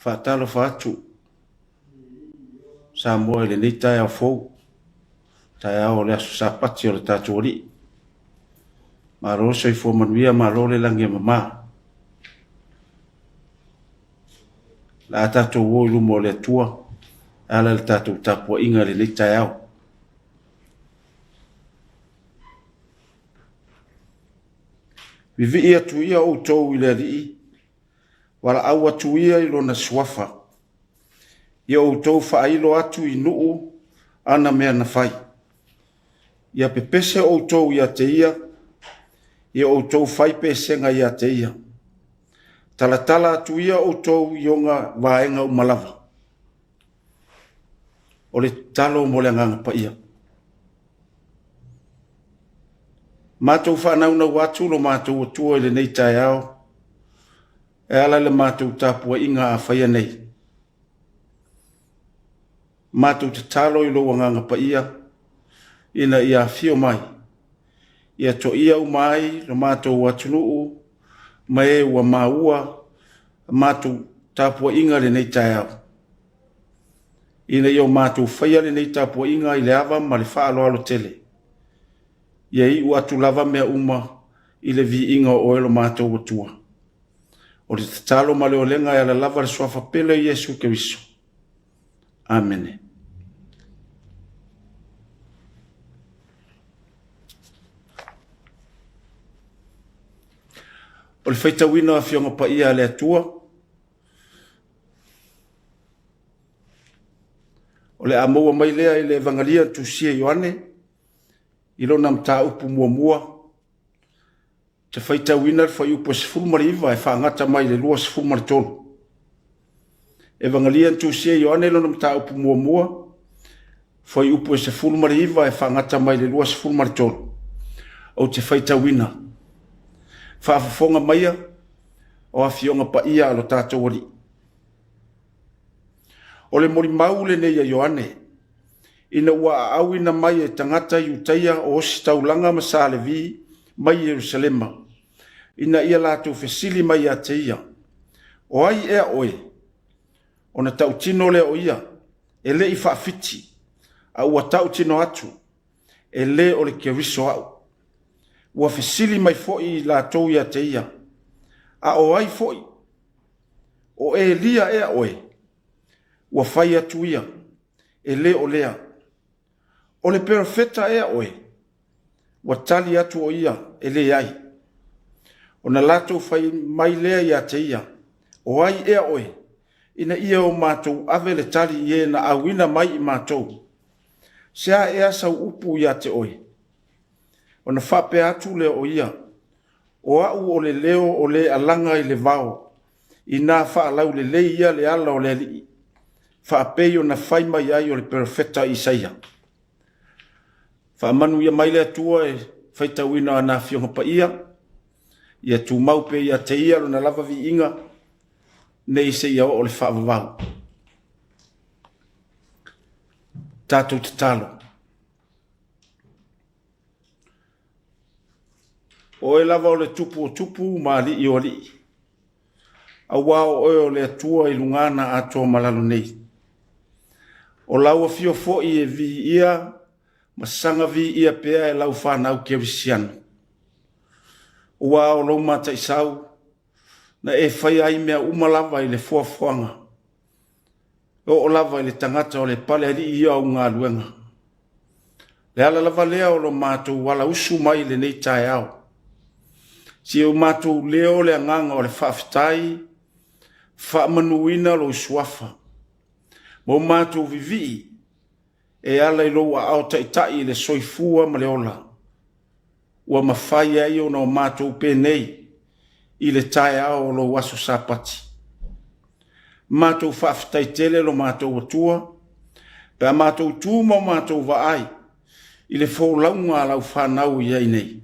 Faatalofa atu Samoa i lenei taeao fou, taeao o le aso Sapati o le tatou Alii. Malo le soifua manuia, malo le lagi e mama. O le a tatou o i luma o le Atua e ala i le tatou tapuaiga i lenei taeao. Vivii atu ia outou i le Alii, valaau atu ia i lona suafa, ia outou faailo atu i nuu ana mea na fai. Ia pepese outou ia te ia, ia outou fai pesega ia te ia. Talatala atu ia outou i ona vaega uma lava. O le tatalo mo le Agaga Paia. Matou faanaunau atu lo matou Atua i lenei taeao e ala i le matou tapuaiga a faia nei. Matou tatalo i lou Agaga Paia ina ia afio mai, ia toia uma ai lo matou atunuu ma e ua maua a matou tapuaiga i lenei taeao, ina ia o matou faia lenei tapuaiga i le ava ma le faaaloalo tele, ia iu atu lava mea uma i le viiga o oe lo matou Atua. O le tatalo ma le olega e ala lava le suafa pele o Iesu Keriso. Amene. O le faitauina o Afioga Paia a le Atua, o le a maua mai lea i le Evagalia na tusia e Ioane i lona mataupu muamua, Ou te faitauina le fuaiupu e 19 e faagata mai i le 23. Evagalia na tusia e Ioane lona mataupu muamua, fuaiupu e 19 e faagata mai i le 23. Ou te faitauina, faafofoga maia o Afioga Paia a lo tatou Alii. O le molimau lenei a Ioane, ina ua aauina mai e tagata Iutaia o Ositaulaga ma Salevi mai Ierusalema, ina ia latou fesili mai ia te ia, O ai ea oe? Ona tautino lea o ia, E le i faafiti, a ua tautino atu, E le o le Keriso au. Ua fesili mai foi i latou ia te ia, A o ai foi? O Elia ea oe? Ua fai atu ia, E le o lea. O le perofeta ea oe? Ua tali atu o ia, E leai. Ona latou fai mai lea ia te ia, O ai ea oe, ina ia o matou ave le tali i e na auina mai i matou? Se a ea sau upu ia te oe? Ona faapea atu lea o ia, O au o le leo o le alaga i le vao, inā faalaulelei ia le ala o le Alii, faapei ona fai mai ai o le perofeta Isaia. Faamanuia mai le Atua e faitauina ana Afioga Paia, ia tumau pea ia te ia lona lava viiga, nei seia oo le faavavau. Tatou tatalo. O oe lava o le Tupu o tupu ma Alii o alii, aua o oe o le Atua i luga na atoa ma lalo nei. O lau afio foi e viia ma saga viia pea e lau fanau kerisiano. Ua o lou mataisau na e faia ai mea uma lava i le foafoaga E oo lava i le tagata o le pale alii ia au galuega. Le ala lava lea o lo matou ala usu mai i lenei taeao. Si o matou leo le agaga o le faafetai, faamanuina lou suafa. Ma o matou vivii e ala i lou aao taitai i le soifua ma le ola. Ua mafai ai ona o matou penei i le taeao o lou aso Sapati. Matou faafetai tele lo matou Atua, pe a matou tu ma o matou vaai i le folauga a lau fanau i ai nei.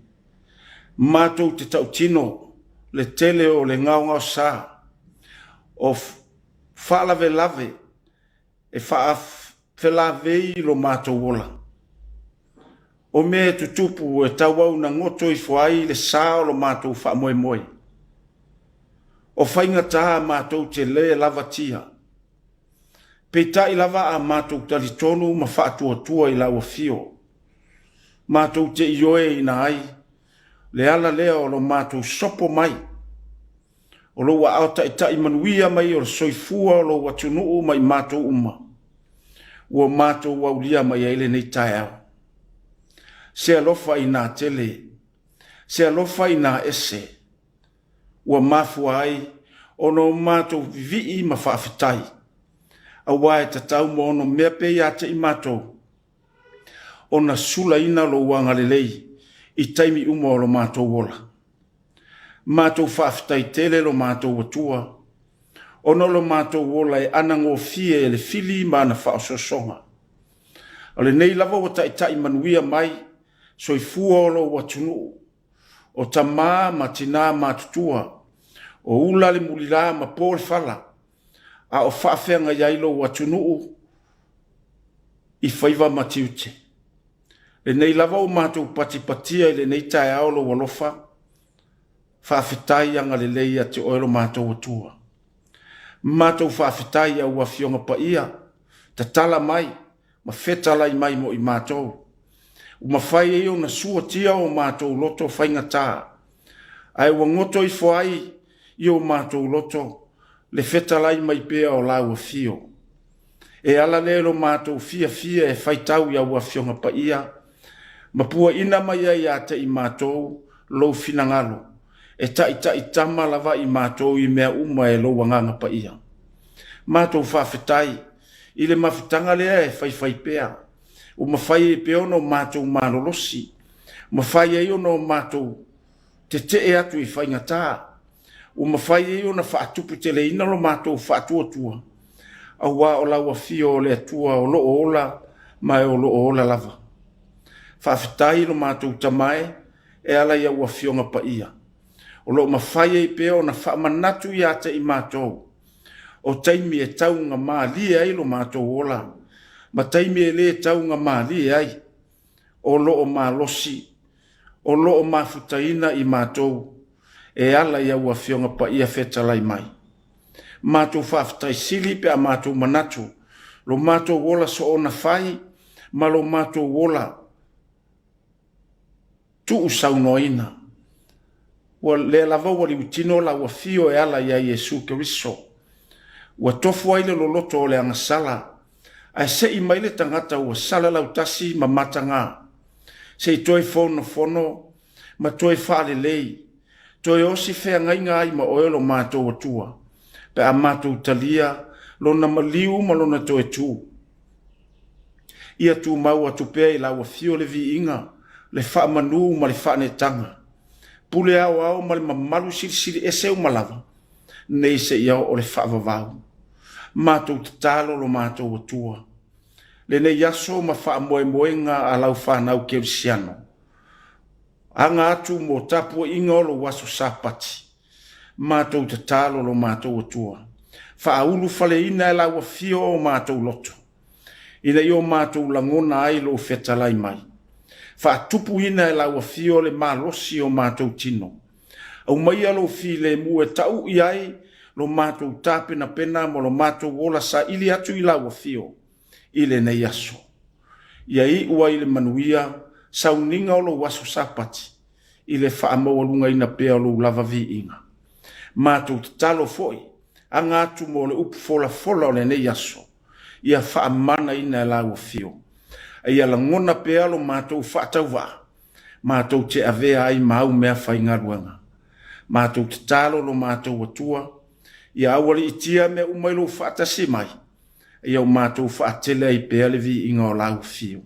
Matou te tautino le tele o le gaogaosa o faalavelave e faafelavei lo matou ola. O mea e tutupu e tauau na goto ifo ai le sa o lo matou faamoemoe. O faigata matou te le lavatia. Peitai lava a matou talitonu ma faatuatua i lau afio, matou te ioeina ai le ala lea o lo matou sopo mai o lou aao taitai manuia mai o le soifua o lou atunuu ma i matou uma ua matou aulia mai ai lenei taeao. Se alofa inā tele, se alofa inā ese, ua mafua ai ona o matou vivii ma faafetai, aua e tatau ma ono mea pea ia te i matou ona sulaina lou agalelei i taimi uma o lo matou ola. Matou faafetai tele lo matou Atua, ona o lo matou ola e anagofie e le fili ma ana faaosoosoga. O lenei lava ua taitai manuia mai soifua o lou atunuu, o tamā ma tinā matutua, o ula le mulila ma po le fala, a o faafeagai ai lou atunuu i faiva ma tiute. Lenei lava ua matou patipatia i lenei taeao lou alofa, faafetai agalelei ia te oe lo matou Atua. Matou faafetai i au Afioga Paia, tatala mai ma fetalai mai mo i matou. Ua mafai ai ona suatia o matou loto faigata, ae ua goto ifo ai i o matou loto le fetalai mai pea o lau afio. E ala lea i lo matou fiafia e faitau i au Afioga Paia ma puaina mai ai ia te i matou lou finagalo e taitaitama lava i matou i mea uma e lou Agaga Paia. Matou faafetai i le mafutaga lea e faifaipea, ua mafai ai pea ona o matou malolosi, mafai ai ona o matou tetee atu i faigata, ua mafai ai ona faatuputeleina lo matou faatuatua, aua o lau afio o le Atua o lo o ola ma o lo o ola lava. Faafetai i lo matou Tama e, e ala i au Afioga Paia, o lo o mafai ai pea ona faamanatu ia te i matou o taimi e taugamalie ai lo matou ola ma taimi e le taugamalie ai, o lo o malosi, o lo o mafutaina i matou e ala i au Afioga Paia fetalai mai. Matou faafetai sili pe a matou manatu lo matou ola soona fai ma lo matou ola tuusaunoaina. Ua lea lava ua liutino lau afio e ala ia Iesu Keriso. Ua tofu ai le loloto o le agasala, ae sei mai le tagata ua salalautasi ma mataga, se i toe fonofono ma toe faalelei, toe osi feagaiga ai ma oe lo matou Atua, pe a matou talia lona maliu ma lona toe tu. Ia tumau atu pea i lau afio le viiga, le faamanu ma le faaneetaga, pule aoao ma le mamalu silisili ese uma lava, nei seia oo le faavavau. Matou tatalo lo matou Atua, lenei aso ma faamoemoega a lau fanau kerisiano, aga atu mo tapuaiga o lou aso Sapati, matou tatalo lo matou Atua, faaulufaleina e lau afio o matou loto, ina ia o matou lagona ai lou fetalai mai. Faatupuina e lau afio le malosi o matou tino. Aumaia lou filemu e taui ai lo matou tapenapena ma lo matou ola saili atu i lau afio i lenei aso. Ia iu ai le manuia sauniga o lou aso Sapati i le faamaualugaina pea o lou lava viiga. Matou tatalo foi, aga atu mo le upu folafola o lenei aso, ia faamanaina e lau afio, a ia lagona pea lo matou faatauvaa, matou te avea ai ma au meafaigaluega. Matou tatalo lo matou Atua, ia aualiitia mea uma i lou faatasi mai, ia o matou faatele ai pea le viiga o lau afio.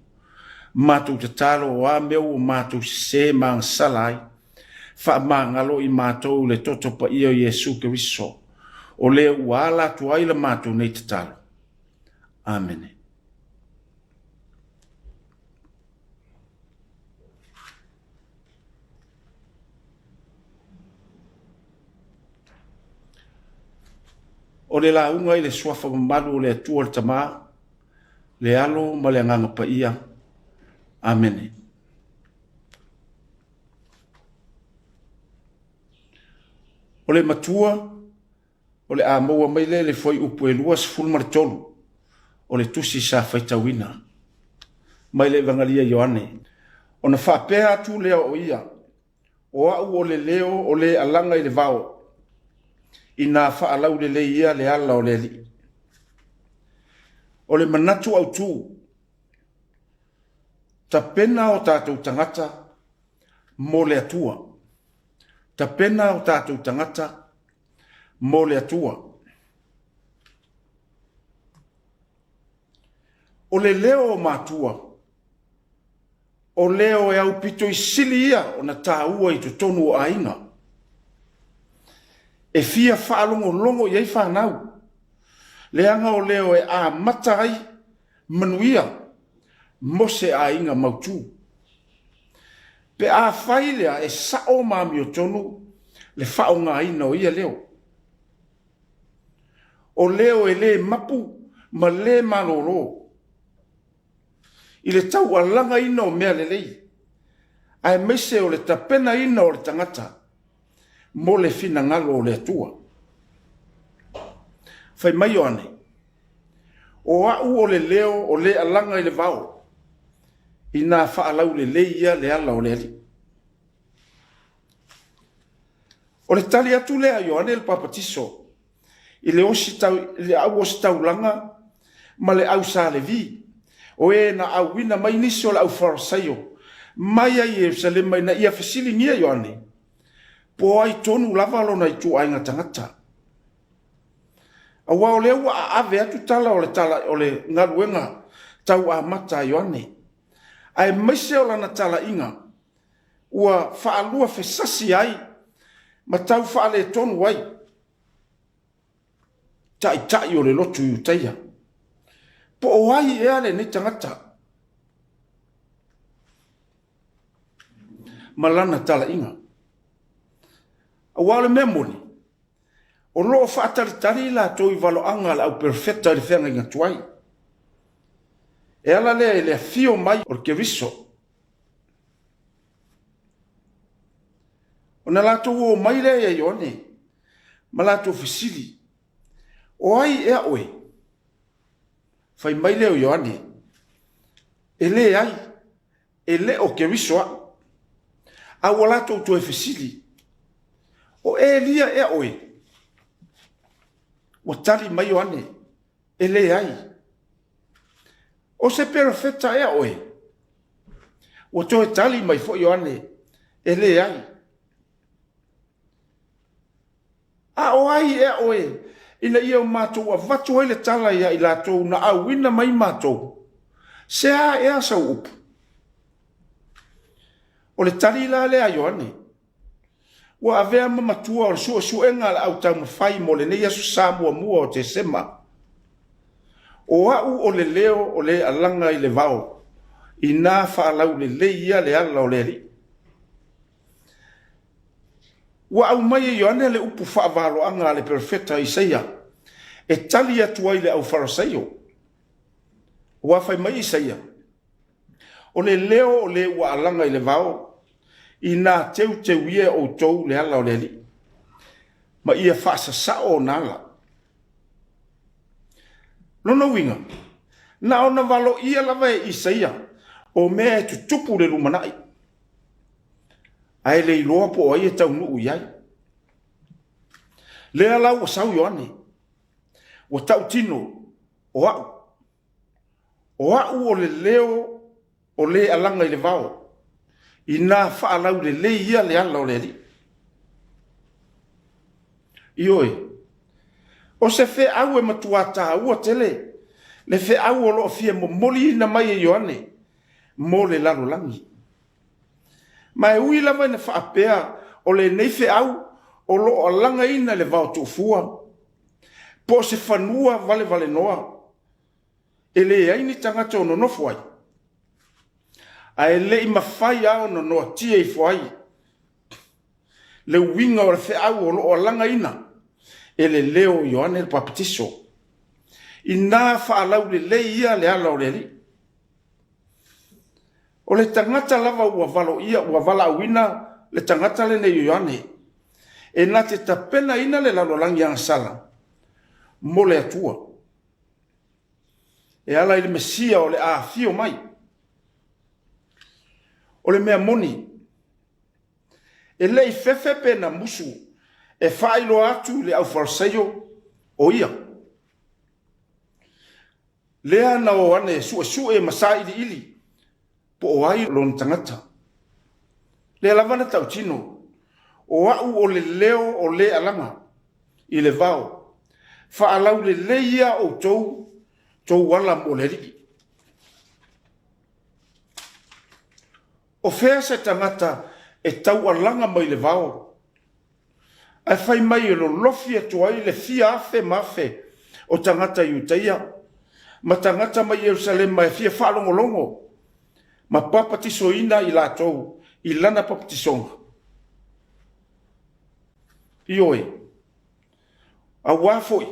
Matou tatalo o a mea ua matou sese ma agasala ai, faamagalo i matou i le toto paia o Iesu Keriso, o lea ua ala atu ai la matou nei tatalo. Amene. O le lauga i le suafa mamalu o le Atua le Tama, le Alo ma le Agaga Paia. Amene. O le matua, o le a maua mai lea i le fuaiupu e 23. o le tusi sa faitauina mai le Evangelia Ioane. Ona faapea atu lea o ia, O au o le leo o le alaga i le vao, inā faalaulelei ia le ala o le Alii. O le manatu autu, tapena o tatou tagata mo le Atua. Tapena o tatou tagata mo le Atua. O le leo o matua, o leo e aupito i sili ia ona taua i totonu o aiga. E fia faalogologo i ai fanau, leaga o leo e amata ai manuia mo se aiga mautu. Pe a fai lea e sao ma amiotonu le faaaogaina o ia leo. O leo e le mapu ma le malolo i le taualagaina o mea lelei, aemaise o le tapenaina o le tagata mo le finagalo o le Atua. Fai mai Ioane, O au o le leo o le alaga i le vao, inā faalaulelei ia le ala o le Alii. O le tali atu lea a Ioane le Papatiso i le au ositaulaga ma le au Sa Levi, o e na auina mai nisi o le au Farasaio mai ai Ierusalema ina ia fesiligia Ioane, po o ai tonu lava lona ituaiga tagata. Aua o lea ua aave atu tala o le tala o le galuega tau amata a Ioane, aemaise o lana talaiga ua faaluafesasi ai ma tau faaletonu ai taitai o le lotu Iutaia. Po o ai ea lenei tagata ma lana talaiga? Aua o le mea moni, o lo o faatalitali i latou i valoaga a le au perofeta i le feagaiga tuai. E ala lea i le afio mai o le Keriso. Ona latou o mai lea ia Ioane ma latou fesili, O ai ea oe? Fai mai lea o Ioane, E leai, e le o Keriso au. A ua latou toe fesili, O Elia ea oe? Ua tali mai Ioane, E leai. O se perofeta ea oe? Ua toe tali mai foi Ioane, E leai. A o ai ea oe, ina ia o matou avatu ai le tala ia i latou na auina mai matou? Se a ea sau upu? O le tali la lea a Ioane, ua avea ma matua o le suesuega a le au taumafai mo lenei Aso Sa muamua o Tesema. O au o le leo o le alaga i le vao, inā faalaulelei ia le ala o le Alii. Ua aumai e Ioane le upu faavaloaga a le perofeta Isaia e tali atu ai i le au Farasaio. Ua fai mai Isaia, O le leo o le ua alaga i le vao, inā teuteuia e outou le ala o le Alii, ma ia faasasao ona ala. Lona uiga, na ona valoia lava e Isaia o mea e tutupu i le lumanai, ae le iloa po o ai e taunuu i ai. Lea la ua sau Ioane, ua tautino, o au. O au o le leo o le alaga i le vao, inā faalaulelei ia le ala o le Alii. Ioe, o se feau e matuā taua tele le feau o lo o fia momoliina mai e Ioane mo le lalolagi. Ma e ui lava ina faapea o lenei feau o lo o alagaina i le vao tuufua, po o se fanua valevalenoa e leai ni tagata o nonofo ai, ae le i mafai lava ona noatia ifo ai le uiga o le feau o lo o alagaina e le leo o Ioane le Papatiso, inā faalaulelei ia le ala o le Alii. O le tagata lava ua valoia, ua valaauina le tagata lenei o Ioane, e na te tapenaina le lalolagi agasala mo le Atua. e ala i le Mesia o le a afio mai. O le mea moni, e le i fefe pe na musu e faailoa atu i le aufalesaio o ia. Lea na o ane suesue ma sailiili po o ai lona tagata. Lea lava na tautino, o au o le leo o le alaga i le vao, faalaulelei ia outou tou ala mo le Alii. O fea se tagata e taualaga mai le vao, ae fai mai e lolofi atu ai le fia afe ma afe o tagata Iutaia ma tagata mai Ierusalema e fia faalogologo ma papatisoina i latou i lana papatisoga? Ioe, auā foi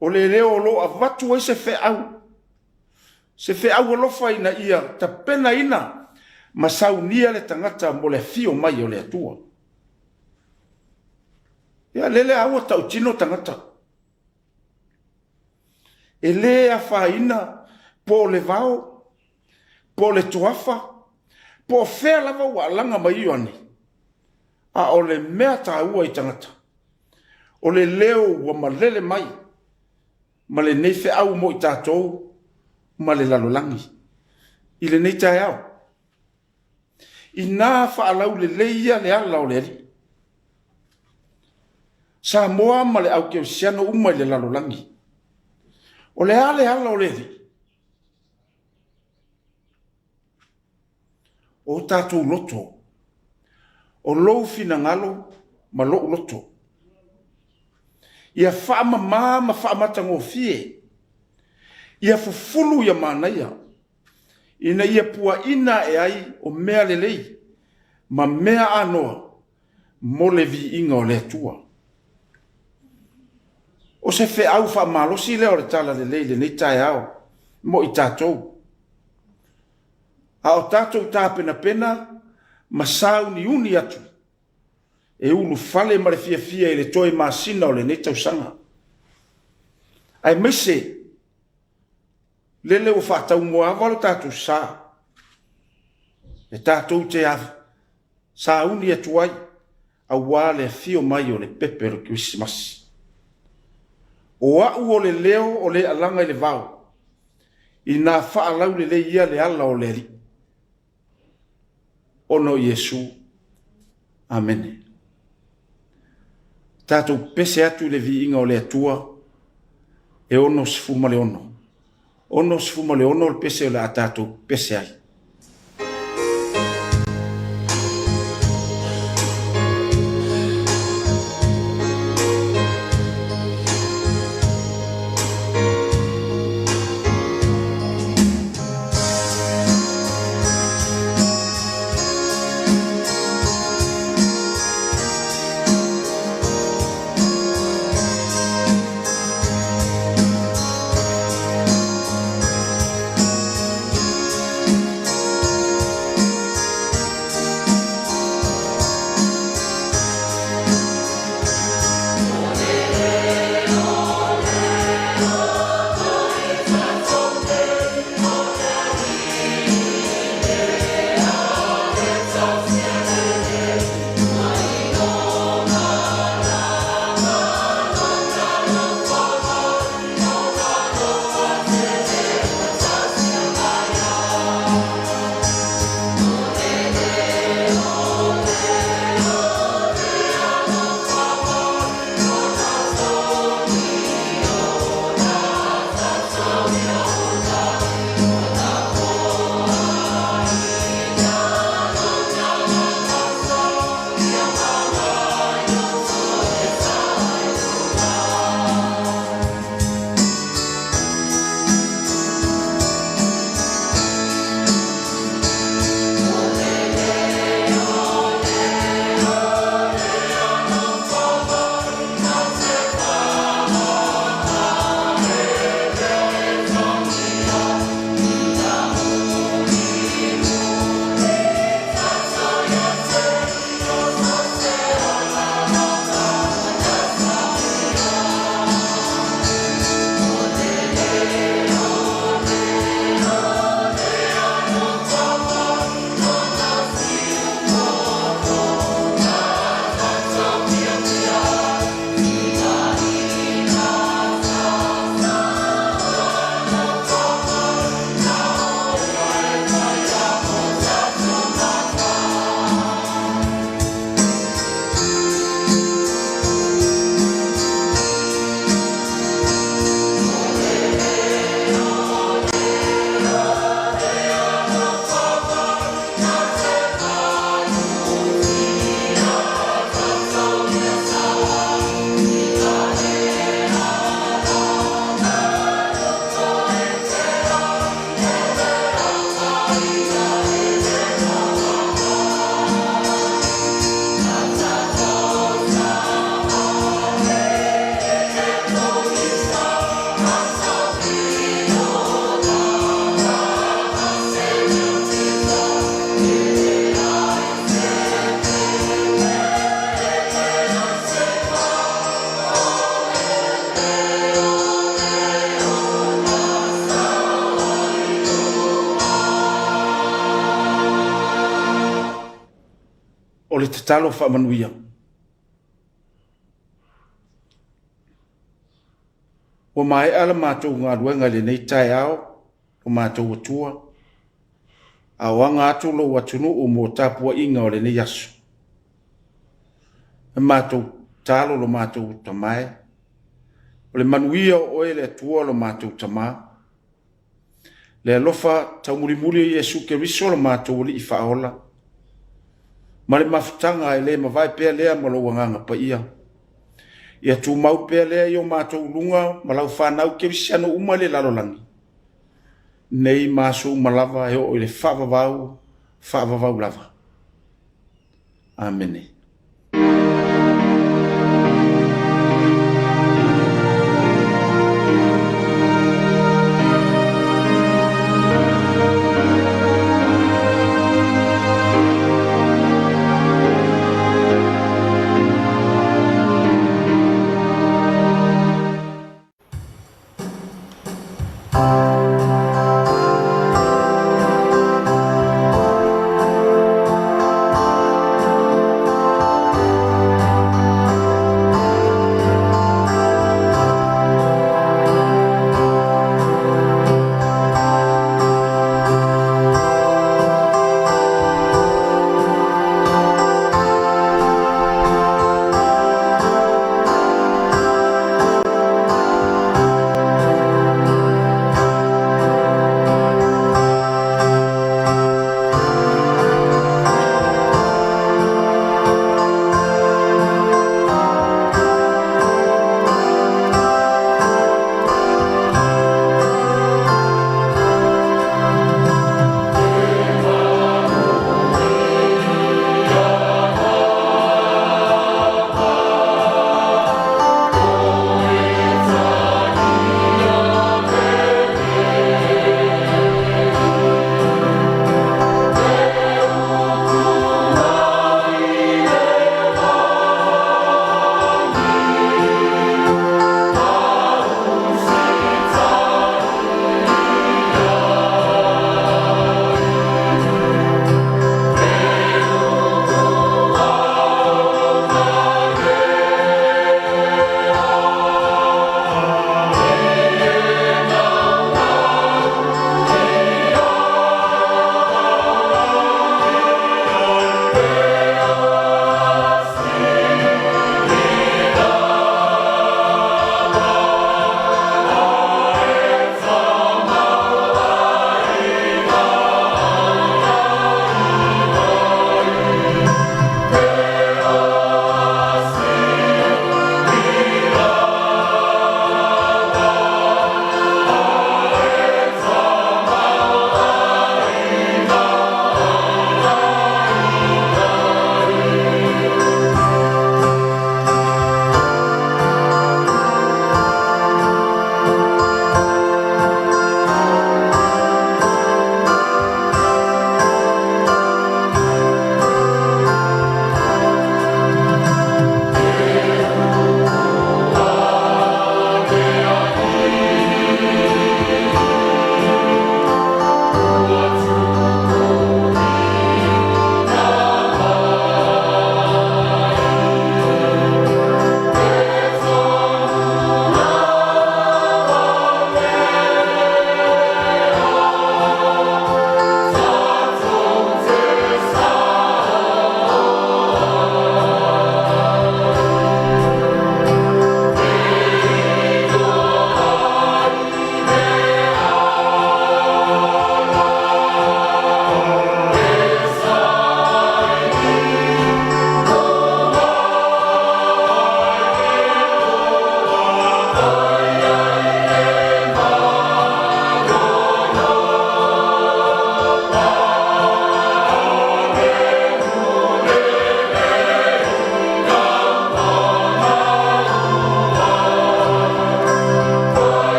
o le leo o lo o avatu ai se feau, se feau alofa ina ia tapenaina ma saunia le tagata mo le afio mai o le Atua. Ia, lele a ua tautino tagata. E le afaina po o le vao, po o le toafa, po o fea lava ua alaga mai Ioane, a o le mea taua i tagata, o le leo ua malele mai ma lenei feau mo i tatou ma le lalolagi i lenei taeao. Inā faalaulelei ia le ala o le Alii. Samoa ma le au kerisiano uma i le lalolagi, o le a le ala o le Alii? O tatou loto, o lou finagalo ma lou loto. Ia faamama ma faamatagofie, ia fufulu ia manaia, ina ia puaina ae ai o mea lelei ma mea anoa mo le viiga o le Atua. O se feau faamalosi lea o le Talalelei i lenei taeao mo i tatou. A o tatou tapenapena ma sauniuni atu e ulufale ma le fiafia i le toe masina o lenei tausaga, aemaise lele ua faataumuaava lo tatou sa e tatou te sauni atu ai aua le afio mai o le pepe o le Kerisimasi. O au o le leo o le alaga i le vao, inā faalaulelei ia le ala o le Alii. Ona o Iesu. Amene. Tatou pese atu i le viiga o le Atua e 66. 66 le pese o le a tatou pese ai. le tatalo faamanuia. Ua maea la matou galuega i lenei taeao, lo matou Atua, a o aga atu lou atunuu mo tapuaiga o lenei aso. E matou tatalo lo matou Tama e, o le manuia o oe le Atua lo matou Tama, le alofa taumulimuli o Iesu Keriso lo matou Alii Faaola, ma le mafutaga e le mavae pea lea ma lou Agaga Paia, ia tumau pea lea i o matou luga ma lau fanau kerisiano uma i le lalolagi, nei ma aso uma lava e oo i le faavavau, faavavau lava. Amene.